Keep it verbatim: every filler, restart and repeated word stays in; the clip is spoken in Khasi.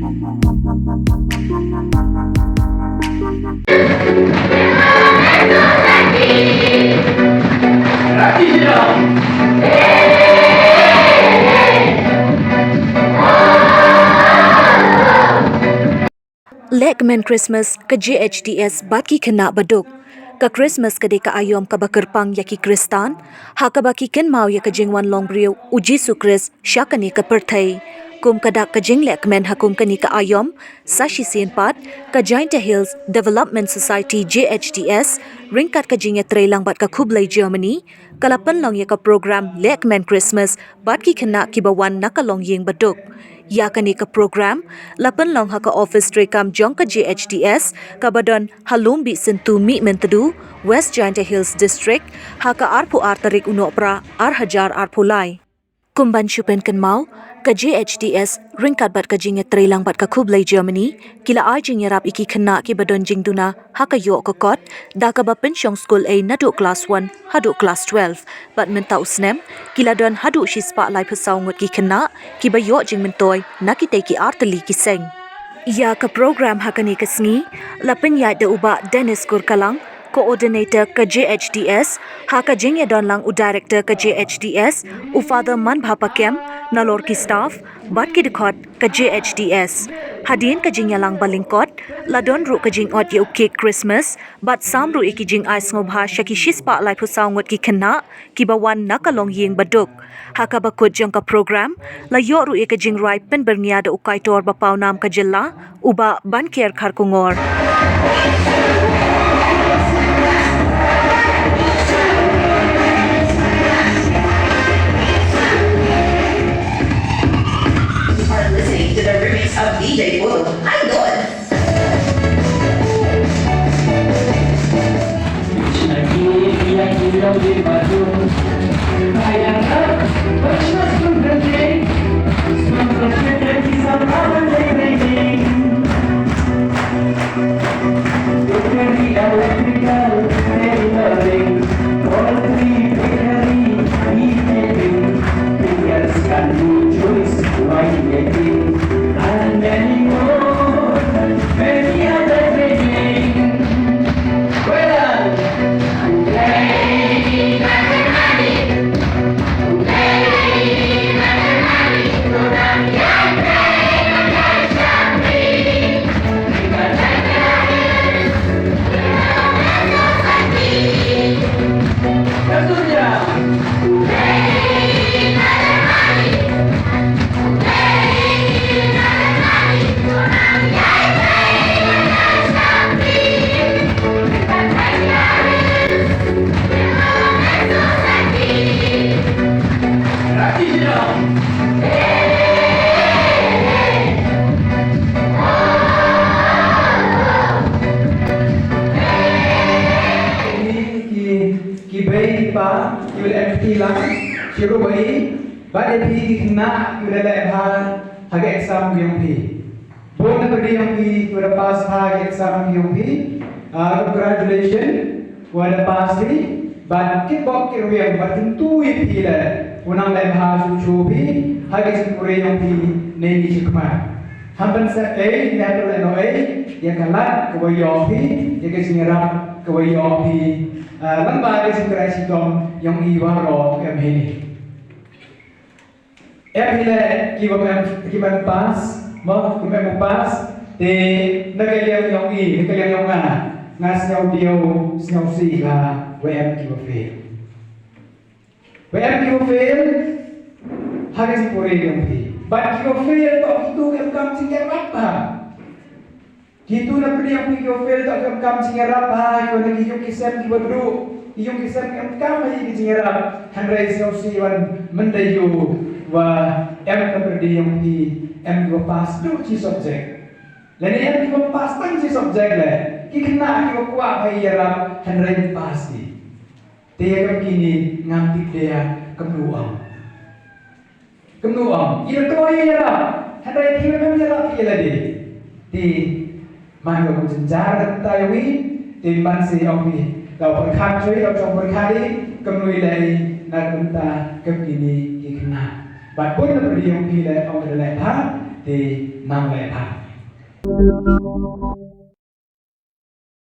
Lehkmen Christmas ka J H D S bad ki khynnah baduk. Ka Christmas ka dei ka aïom kaba kyrpang ïa ki Khristan, ha kaba ki kynmaw ïa ka jingwan long briew u Jisu Khrist sha kane ka pyrthei. Kum ka dak ka jinglehkmen ha kum kane ka aïom, sa shisien pat, ka Jaintia Hills Development Society J H D S, ryngkat ka jingïatreilang bad ka Khublei Germany, ka la pynlong ïa ka program Lehkmen Christmas bad ki khynnah kiba wan na ka longïing baduk. Ïa kane ka program la pynlong ha ka office treikam jong ka J H D S kaba don ha Lumbih Syntu, Mihmyntdu, West Jaintia Hills District, ha ka arphew ar tarik u Nohprah ar hajar arphew lai. Kum ban shu pynkynmaw, ka J H D S ryngkat bad ka jingïatreilang bad ka Khublei Germany, ki la ai jingïarap ïa ki khynnah kiba don jingduna ha ka ïoh ka kot, da kaba pynshong skul ei naduh klas one haduh klas twelve. Bad mynta u snem, ki la don haduh shispah laiphew saw ngut ki khynnah kiba ïoh jingmyntoi na kitei ki artylli ki seng. Ïa ka program ha kane ka sngi la pynïaid da u Bah Dennis Kurkalang, Coordinator ka J H D S, ha ka jingïadonlang u Director ka J H D S, u Father Manbha Pakem, nalor ki staff bad ki dkhot ka J H D S. Hadien ka jingïalang ba lyngkot, la don ruh ka jingot ïa u cake Christmas, bad sam ruh ïa ki jingai sngewbha sha ki shispah laiphew saw ngut ki khynnah kiba wan na ka longïing baduk. Ha kaba kut jong ka program, la ïoh ruh ïa ka jingrai pynbyrngia da u kaitor ba pawnam ka jylla, u Bah Bankhiar Kharkongor. You are listening to the remix of D J Polo. Idol. Ki, ki bei ki pa, ki ba la em kti lang, ki ruh ba i, bad ïa phi ki khynnah, ki ba la leh bha ha ka exam ka jong phi. Bun na pyrdi jong phi, ki ba la pass bha ha ka exam ka jong phi. Ah, congratulations, ki ba la pass phi. Bad kit bok kit rwiang, bad kyntu ïa phi leh, u nang leh bha shuh shuh phi ha ka jingpule jong phi, ne ki jingkmen. Ham ban sep ei, ne ban leh noh ei ïa ka lad ka ba ïoh phi, ïa ka jingïarap ka ba ïoh phi. Ah, lyngba ka jingkren shitom jong i baroh em hi. Em hi leh ki ba em, ki ba em pass, mo, ki ba em pass, te na ka liang jong i, na ka liang jong nga, nga sngew diaw, sngew sih ba, ba em ki ba fail. Ba em ki ba fail ha ka jingpule jong phi. Bad ki ba fail to kito ki em kam jingïarap bha. Kito na pyrdi jong phi ki ba fail to ki em kam jingïarap bha, kito na ki ïing ki sem ki ba duh, ki ïing ki sem ki em kam ha ki jingïarap. Hynrei sngewsih wan mynta ïoh wa em na pyrdi jong phi em ki ba pass duh shi subject. Lane em ki ba pass tang shi subject leh. Ki khynnah ki ba kwah ba ïarap hynrei pass ki. Te ïa kam kine ngam tip de ïa kumno ong. Kumno ong. Ïa to ïa ïarap. Hynrei ki ba ym ïarap ïa lade. Te man ka kum jynjar kata ïa wi. Te man se ong wi. Daw pyrkhat choi, daw chong pyrkhat i. Kumno i leh i na kumta kum kine ki khynnah. Bad bun na pyrdi ong ki leh ong ka leh bha. Te nang leh bha.